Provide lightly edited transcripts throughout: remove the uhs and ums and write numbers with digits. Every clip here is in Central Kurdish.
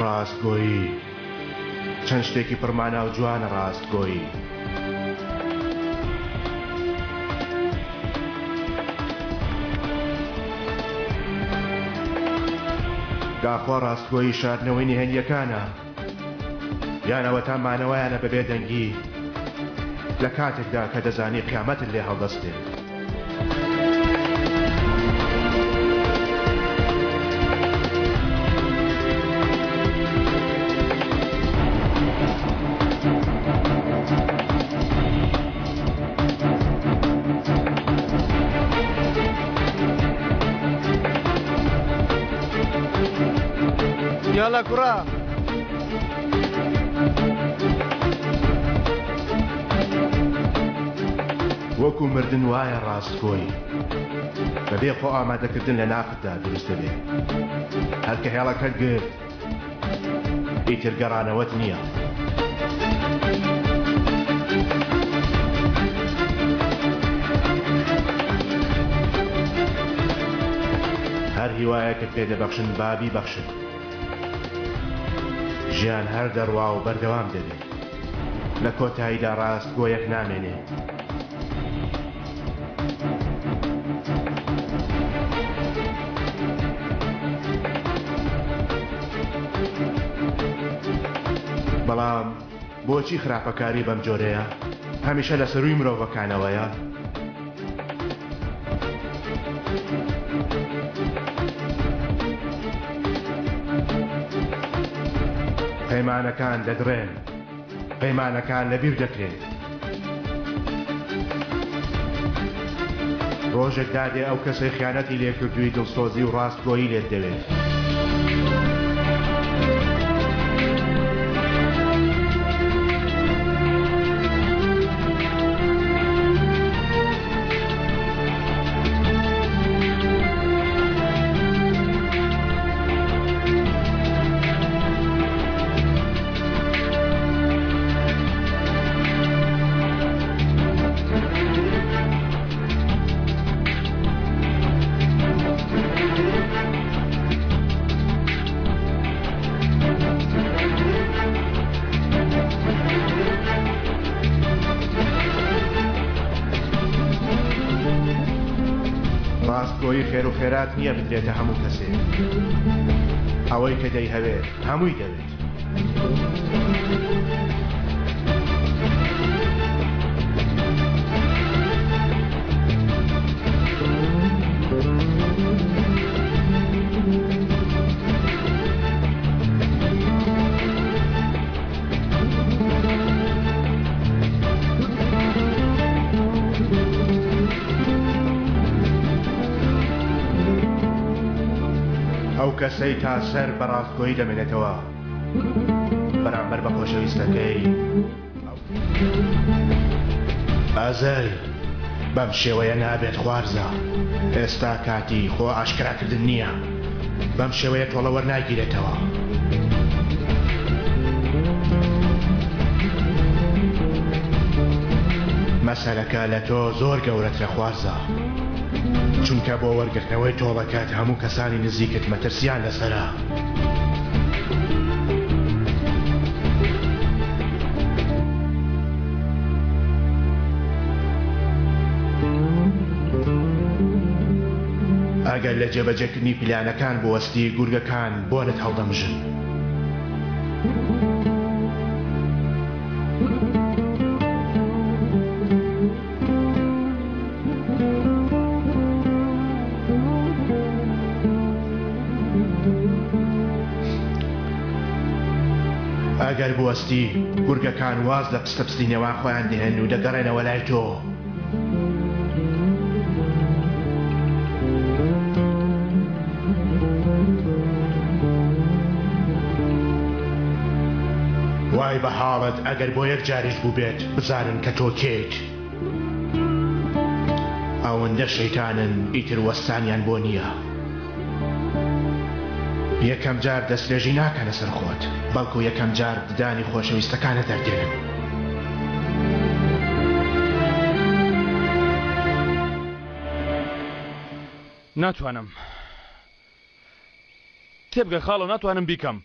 ڕاستگۆیی چەند شتێکی پڕمانا و جوانە ڕاستگۆیی. داخوا ڕاستگۆیی شاردنەوەی نهێنییەکانە یان ئەوەتا مانەوەیانە بە بێدەنگی لە کاتێکدا کە دەزانی قیامەتت لێ هەڵدەستێ. یاڵا کوڕە. وەکو مردن وایە ڕاستگۆی بەبێ خۆ ئامادەکردن لە ناختدا دروست دەبێ هەر کە هێڵەکەت گرت ئیتر گەڕانەوەت نییە. هەر هیوایەکت پێ دەبەخشن با بیبەخشن. ژیان هەر دەڕوا و بەردەوام دەبێ. لە کۆتاییدا ڕاستگۆیەک نامێنێ. بەڵام بۆچی خراپەکاری بەم جۆرەیە؟ هەمیشە لە سەرووی مرۆڤەکانەوەیە؟ پەیمانەکان دەدڕێن، پەیمانەکان لەبیر دەکرێن. ڕۆژێک دادێ ئەو کەسەی خیانەتی لێکردووی دڵسۆزی و ڕاستگۆیی لێت دەوێت. ڕاستگۆیی خێر و خێرات نییە بدرێتە هەموو کەسێک. ئەوەی کە دەیهەوێت هەمووی دەوێت. ئەو کەسەی تا سەر بە ڕاستگۆیی دەمێنێتەوە بەرامبەر بە خۆشەویستەکەی ئازەر بەم شێوەیە نابێت خوارزا ئێستا کاتی خۆ ئاشکراکردن نییە بەم شێوەیە تۆڵە وەرناگیرێتەوە. مەسەلەکە لە تۆ زۆر گەورەترە خوارزا چونکە بۆ وەرگرتنەوەی تۆڵەکەت هەموو کەسانی نزیکت مەترسیان لەسەرە. ئەگەر لە جێبەجێکردنی پلانەکان بوەستی گورگەکان بۆنت هەڵدەمژن. ئەگەر بوەستی، گورگەکان واز لە پستەپستی نێوان خۆیان دەهێنن و دەگەڕێنەوە لای تۆ. وای بە حاڵت ئەگەر بۆ یەک جاریش بووبێت بزانن کە تۆ کێیت. ئەوەندە شەیتانن ئیتر وەستانیان بۆ نییە. یەکەم جار دەسترێژی ناکەنە سەر خۆت بەڵکو یەکەم جار ددانی خۆشەویستەکانت دەردێنن. ناتوانم. تێبگە خاڵۆ ناتوانم بیکەم.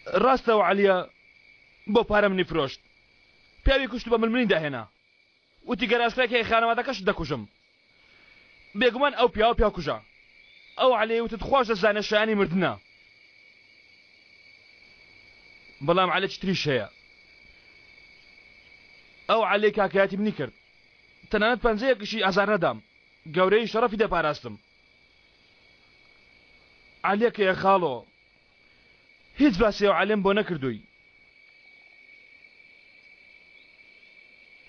ڕاستە ئەو عەلیە بۆ پارە منی فرۆشت. پیاوی کوشت و بە ملمنی داهێنا. وتی گەر ئاشکرای کەی خانەوادەکەشت دەکوژم. بێگومان ئەو پیاوە پیاوکوژە. ئەو عەلیەی وتت خواش دەزانێ شایانی مردنە. بەڵام عەلێکی تریش هەیە. ئەو عەلیەی کاکایەتی منی کرد. تەنانەت پەنجەیەکیشی ئازار نەدام. گەورەیی شەڕەفی دەپاراستم. عەلیەک هەیە خاڵۆ. هیچ باسی ئەو عەلیەم بۆ نەکردووی.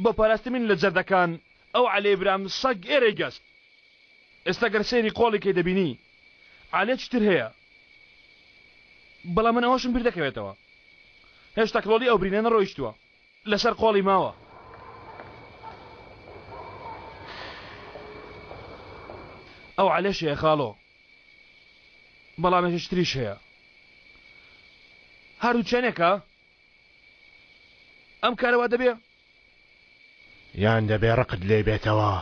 بۆ پاراستنی من لە جەردەکان ئەو عەلیەی برام سەگ ئێرەی گەست. ئێستا گەر سەیری قۆڵی کەی دەبینی عەلیەکی تر هەیە. بەڵام من ئەوەشم بیر دەکەوێتەوە. هێشتا کڵۆڵی ئەو برینە نەڕۆیشتووە. لەسەر قۆڵی ماوە. ئەو عەلەش هەیە خاڵۆ. بەڵام یەکێکی تریش هەیە. هەردوو چەنێکە؟ ئەم کارە وا دەبێ؟ یان دەبێ ڕقت لێی بێتەوە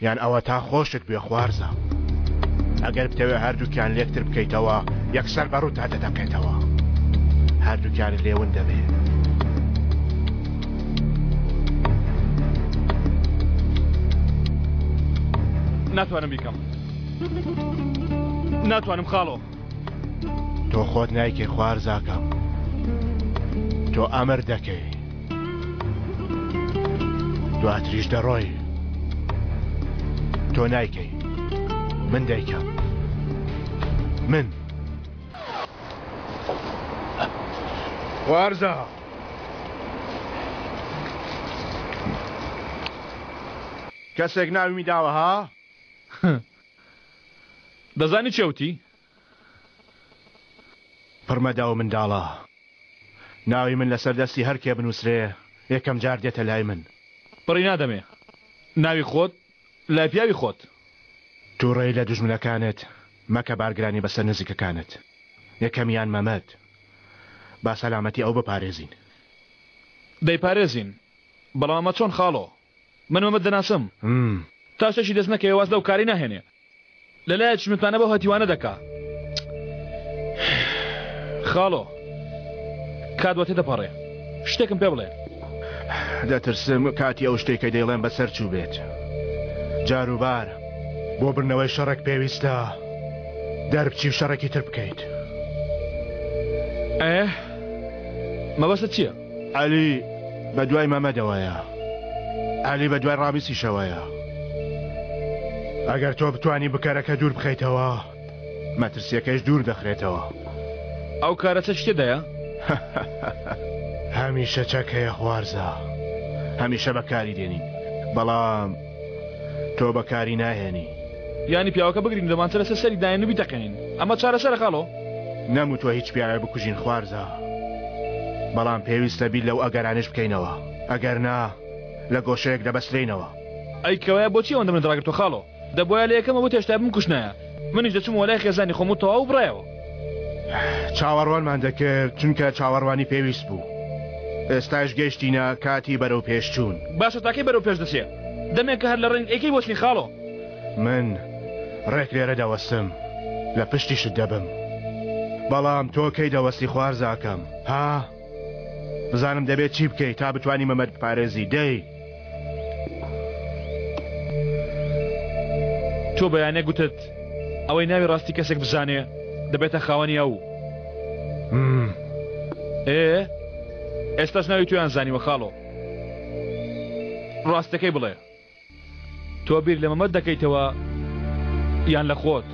یان ئەوەتا خۆشت بوێ خوارزا. ئەگەر بتەوێ هەردووکیان لێکتر بکەیتەوە یەکسەر بە ڕووتا دەتەقێتەوە. هەردووکیانت لێ ون دەبێ. ناتوانم بیکەم. ناتوانم خاڵۆ. تۆ خۆت نایکەی خوارزاکەم. تۆ ئەمر دەکەی. دواتریش دەڕۆی. تۆ نایکەی. من دەیکەم. من. خوارزا. کەسێک ناوی داوە ها؟ دەزانی چێ وتی؟ پڕمەدە ئەو منداڵە. ناوی من لەسەر دەستی هەر کێ بنووسرێ یەکەم جار دێتە لای من. پڕی نادەمێ ناوی خۆت لای پیاوی خۆت. توڕەیی لە دوژمنەکانت مەکە بارگرانی بەسەر نزیکەکانت یەکەمیان مەمەد با سەلامەتی ئەو بپارێزین. دەیپارێزین بەڵام ئەمە چۆن خاڵۆ؟ من مەمەد دەناسم تا شتێکی دەست نەکەوێ واز لەو کارەی ناهێنێ. لە لایەکیش متمانە بەو هەتیوانە دەکا. خاڵۆ کات وە تێدەپەڕێ شتێکم پێ بڵێ. دەترسم کاتی ئەو شتەی کە دەیڵێم بەسەر چووبێت. جاروبار بۆ بردنەوەی شەڕێک پێویستە دەربچی و شەڕێکی تر بکەیت. ئێ مەبەستت چییە؟ عەلی بە دوای مەمەدەوەیە. عەلی بە دوای ڕامیسیشەوەیە. ئەگەر تۆ بتوانی بکەرەکە دوور بخەیتەوە، مەترسییەکەیش دوور دەخرێتەوە. ئەو کارە چەکی تێدایە؟ هەمیشە چەک هەیە خوارزا. هەمیشە بەکاری دێنین. بەڵام تۆ بەکاری ناهێنی. یانی پیاوەکە بگرین و دەمانچە لەسەر سەری دانێن و بیتەقێنین. ئەمە چارەسەرە خاڵۆ؟ نەموتوە هیچ پیاوێ بکوژین خوارزا. بەڵام پێویستە بیر لەو ئەگەرانەش بکەینەوە. ئەگەر نا لە گۆشەیەک دەبەسترێینەوە. ئەی کەوایە بۆچی ئەوەندە منت ڕاگرتوە خاڵۆ؟ دەبوایە لە یەکەمەوە بتهێشتایە بمکوشتنایە. منیش دەچوومەوە لای خێزانی خۆم و تەواو بڕایەوە. چاوەڕوانمان دەکرد چونکە چاوەڕوانی پێویست بوو. ئێستاش گەیشتینە کاتی بەرەو پێش چوون. باشە تاکەی بەرەو پێش دەچێ؟ دەمێکە هەر لە ڕێین ئەی کەی بۆچین خاڵۆ؟ من ڕێک لێرە دەوەستم لە پشتیشت دەبم. بەڵام تۆ کەی دەوەستی خوارزاکەم ها؟ بزانم دەبێت چی بکەی تا بتوانی مەمەد بپارێزی دەی. تۆ بەیانێ گوتت ئەوەی ناوی ڕاستی کەسێک بزانێ دەبێتە خاوەنی ئەو. ئێ ئێستاش ناوی تۆیان زانیوە خاڵۆ. ڕاستەکەی بڵێ. تۆ بیر لە مەمەد دەکەیتەوە یان لە خۆت؟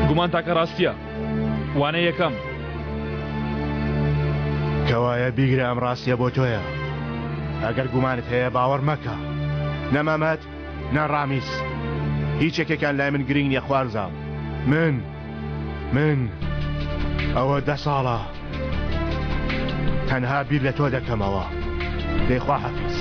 گومان تاکە ڕاستیە. وانە یەکەم. کەوایە بیگرە ئەم ڕاستیە بۆ تۆیە. ئەگەر گومانت هەیە باوەڕ مەکە. نە مەمەد نە ڕامیس. هیچ یەکێکیان لای من گرینگ نیە خوارزام. من من ئەوە دە ساڵە تەنها بیر لە تۆ دەکەمەوە. دەی خواحافیز.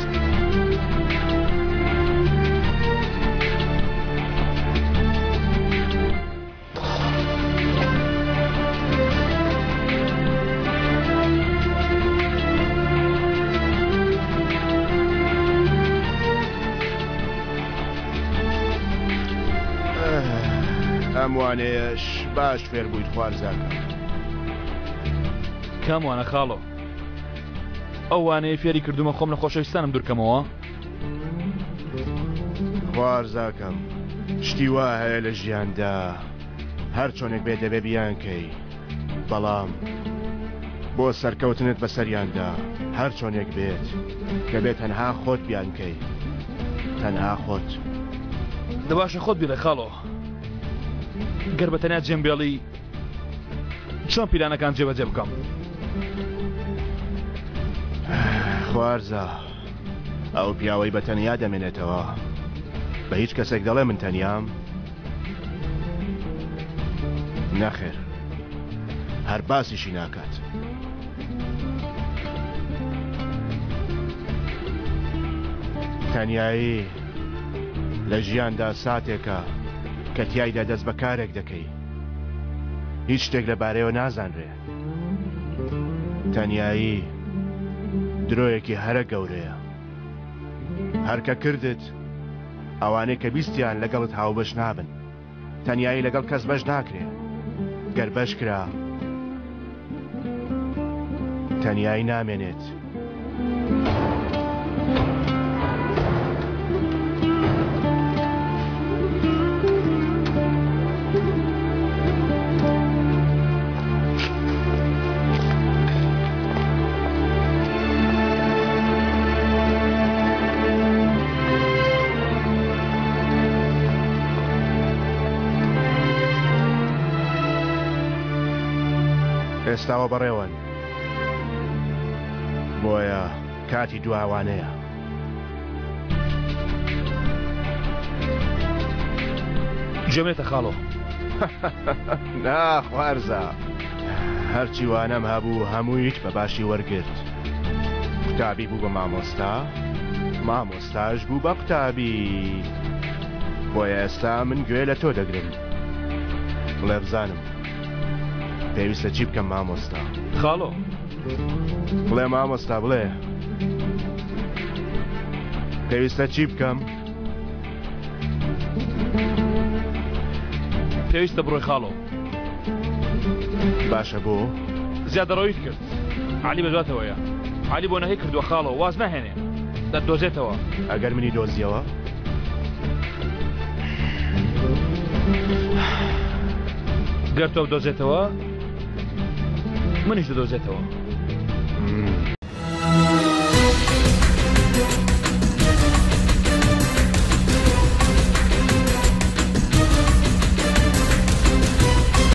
ئەم وانەیەش باش فێر بوویت خوارزاکەم. کام وانە خاڵۆ؟ ئەو وانەیە فێری کردومە خۆم لە خۆشەویستانم دوورکەمەوە؟ خوارزاکەم شتی وا هەیە لە ژیاندا هەر چۆنێک بێ دەبێ بیانکەی بەڵام بۆ سەرکەوتنت بەسەریاندا هەر چۆنێک بێت دەبێت تەنها خۆت بیانکەی تەنها خۆت. دە باشە خۆت بیڵێ خاڵۆ گەر بە تەنیا جێم بێڵی چۆن پیلانەکان جێبەجێ بکەم؟ خوارزا ئەو پیاوەی بە تەنیا دەمێنێتەوە بە هیچ کەسێک دەڵێ من تەنیام؟ نەخێر هەر باسیشی ناکات. تەنیایی لە ژیاندا ساتێکە کە تیایدا دەست بە کارێک دەکەی هیچ شتێک لەبارەیەوە نازانرێ. تەنیایی درۆیەکی هەرە گەورەیە. هەرکە کردت ئەوانەی کە بیستیان لەگەڵت هاوبەش نابن. تەنیایی لەگەڵ کەس بەش ناکرێ. گەر بەش کرا تەنیایی نامێنێت. ئێستاوە بەڕێوەن بۆیە کاتی دواوانەیە. گوێم لێتە خاڵۆ. نا خوارزا هەرچی وانەم هەبوو هەموویت بە باشی وەرگرت. قوتابی بوو بە مامۆستا، مامۆستاش بوو بە قوتابی. بۆیە ئێستا من گوێ لە تۆ دەگرم. بڵێ بزانم پێویستە چی بکەم مامۆستا؟ خاڵۆ. بڵێ مامۆستا بڵێ. پێویستە چی بکەم؟ پێویستە بڕۆی خاڵۆ. باشە بۆ؟ زیادەڕەویت کرد. عەلی بەدواتەوەیە. عەلی بۆنەکەی کردووە خاڵۆ، واز ناهێنێ. دەتدۆزێتەوە. ئەگەر منی دۆزیەوە؟ گەر تۆ بدۆزێتەوە، منیش دەدۆزێتەوە.